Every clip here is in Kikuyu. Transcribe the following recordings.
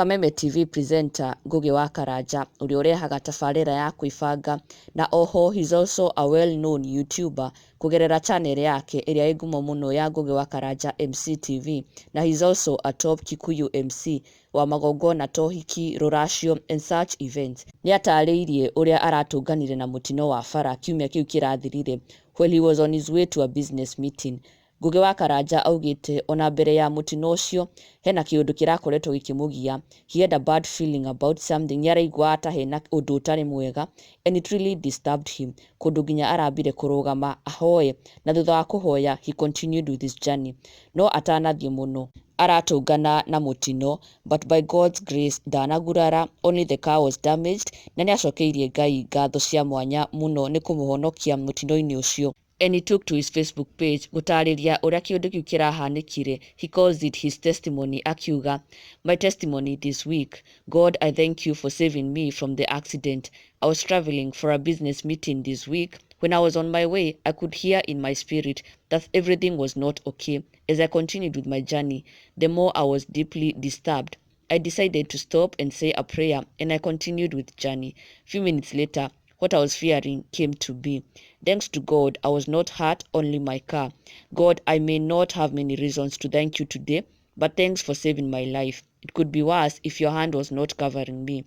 Kameme TV presenter Ngugi wa Karanja ũrĩa ũrehaga tabarĩra ya kwĩbanga na oho he's also a well known YouTuber kũgerera channel yake ĩrĩa ĩ ngumo mũno ya Ngugi wa Karanja MC TV, na he's also a top Kikuyu MC wa magongona ta ũhiki, rũracio and such events. Nĩatarĩirie ũrĩa aratũnganire na mũtino wa bara kiumia kĩu kĩrathirire while he was on his way to a business meeting. Ngugi wa Karanja augĩte ona mbere ya mũtino ũcio hena kĩũndũ kĩrakoretwo gĩkĩmũgia. He had a bad feeling about something, nĩaraiguaga ta hena ũndũ ũtarĩ mwega and it really disturbed him, kũndũ nginya arambire kũrũgama ahoe, na thutha wa kũhoya he continued with his journey. No atanathiĩ mũno aratũngana na mũtino, but by God's grace ndanagurara, only the car was damaged, na nĩacokeirie Ngai ngatho cia mwanya mũno nĩ kũmũhonokia mũtino-inĩ ũcio. And he took to his Facebook page gũtarĩria ũrĩa kĩũndũ kĩu kĩrahanĩkire. He calls it his testimony, akiuga, "My testimony this week: God, I thank you for saving me from the accident. I was traveling for a business meeting this week. When I was on my way, I could hear in my spirit that everything was not okay. As I continued with my journey, the more I was deeply disturbed. I decided to stop and say a prayer, and I continued with journey. Few minutes later, what I was fearing came to be. Thanks to God, I was not hurt, only my car. God, I may not have many reasons to thank you today, but thanks for saving my life. It could be worse if your hand was not covering me.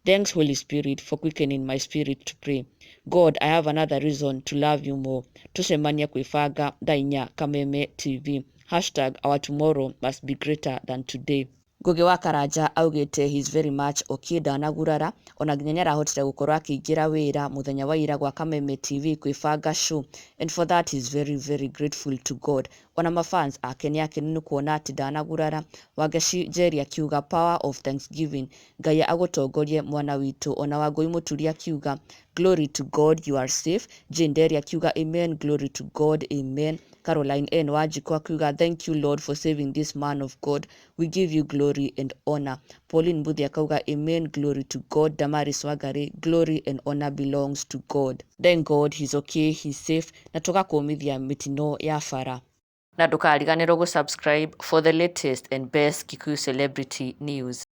Thanks, Holy Spirit, for quickening my spirit to pray. God, I have another reason to love you more. Tucemanie kwĩbanga thaa 4 Kameme TV. #OurTomorrow must be greater than today." Ngugi wa Karanja augĩte he's very much okay, ndanagurara, ona nginya nĩarahotire gũkorwo akĩingĩra wĩra mũthenya wa ira gwa Kameme TV kwĩbanga show, and for that he's very very grateful to God. Ona mafans ake nĩ akenu nĩ kuona atĩ ndanagurara. Wangeci Njeri akiuga, "Power of thanksgiving, Ngai agũtongorie mwana witũ." Ona Wangũi Mũturi akiuga, "Glory to God, you are safe." Jane Nderi akiuga, "Amen, glory to God, amen." Caroline N Wanjikũ akiuga, "Thank you, Lord, for saving this man of God. We give you glory and honor." Pauline Mbuthi akauga, "Amen, glory to God." Damaris Wangari, "Glory and honor belongs to God. Thank God he's okay, he's safe," na tũgakũmithia mĩtino ya bara. Na ndũkariganĩrwo gũsubscribe for the latest and best Kikuyu celebrity news.